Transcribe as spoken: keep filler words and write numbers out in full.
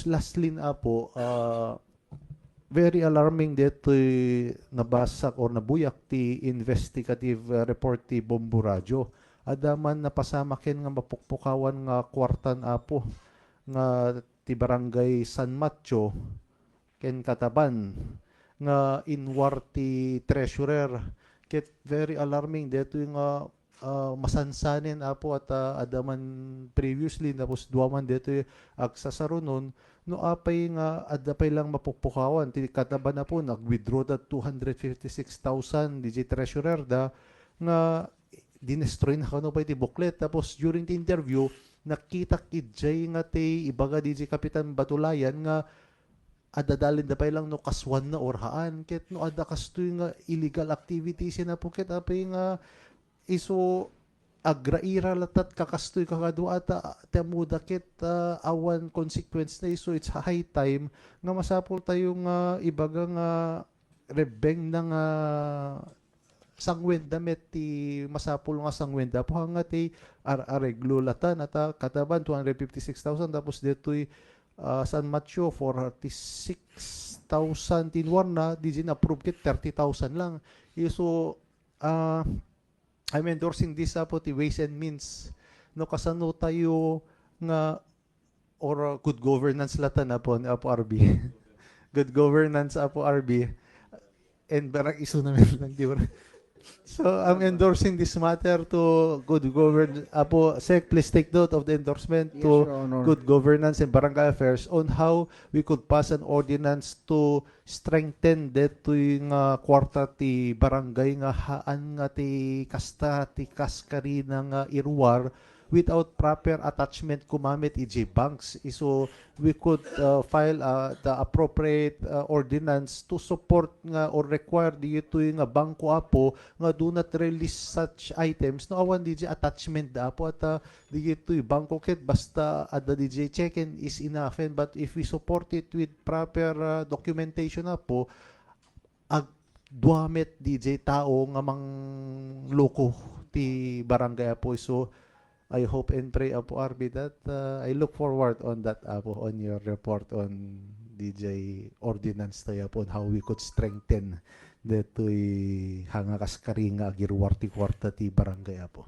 Lastly, Apo, ah, very alarming detoy nabasak or nabuyak ti investigative, ah, report ti Bombo Radio. Adda man napasamaken nga mapukpukawan nga kuartan, Apo, nga ti Barangay San Mateo ken Kataban nga inwar ti treasurer. Ket very alarming detoy nga, ah, masansanen, Apo, at, ah, adda man previously, tapos dua man detoy agsasarunon. No apay nga adda pay lang mapukpukawan, ti Kataban, Apo, nag-withdraw da two hundred fifty-six thousand, didiay treasurer da, nga dinestroy na kano pay ti booklet. Tapos during the interview, nakitak idiay nga ti ibaga didiay Kapitan Batulayan nga adda dalin da pay lang no kasuanna or haan. Ket no adda kastoy nga illegal activities, Apo, ket apay nga isu agraira latta ti kakastoy kakadua ta ti ammoda ket, ah, awan consequence na isu. It's high time nga masapul tayo nga ibaga nga rebeng na nga sangwenda met ti masapul nga sangwenda. Apo, nga ti ar-, areglo latta, nata Kataban two hundred fifty-six thousand, tapos detoy, ah, San Mateo forty-six thousand ti inwarna, didiay na-approve ket thirty thousand lang. Isu, ah, I'm endorsing this, Apo, ti Ways and Means. No kasano tayo nga, or, uh, good governance latta, Apo, Apo R B. Good governance, Apo R B. And barang isu naman lang, di ba? So, I'm endorsing this matter to good govern-, Apo Sec, please take note of the endorsement Yes, to Your Honor. Good governance and barangay affairs on how we could pass an ordinance to strengthen detoy nga kuarta ti barangay nga haan nga ti kasta ti kaskarina nga iruar without proper attachment koma met idiay banks. Isu we could, uh, file, uh, the appropriate, uh, ordinance to support nga or require ditoy nga bangko, Apo, nga do not release such items no awan didiay attachment da, Apo, at, uh, ditoy bangko ket basta adda didiay check-in is enough. And but if we support it with proper, uh, documentation, Apo, ag-, dua met didiay tao nga mangloko ti barangay, Apo. So, I hope and pray, Apo R B, that, uh, I look forward on that, Apo, on your report on didiay ordinance tayo, Apo, on how we could strengthen detoy haan nga kaskari nga agiruar ti kuarta ti barangay, Apo.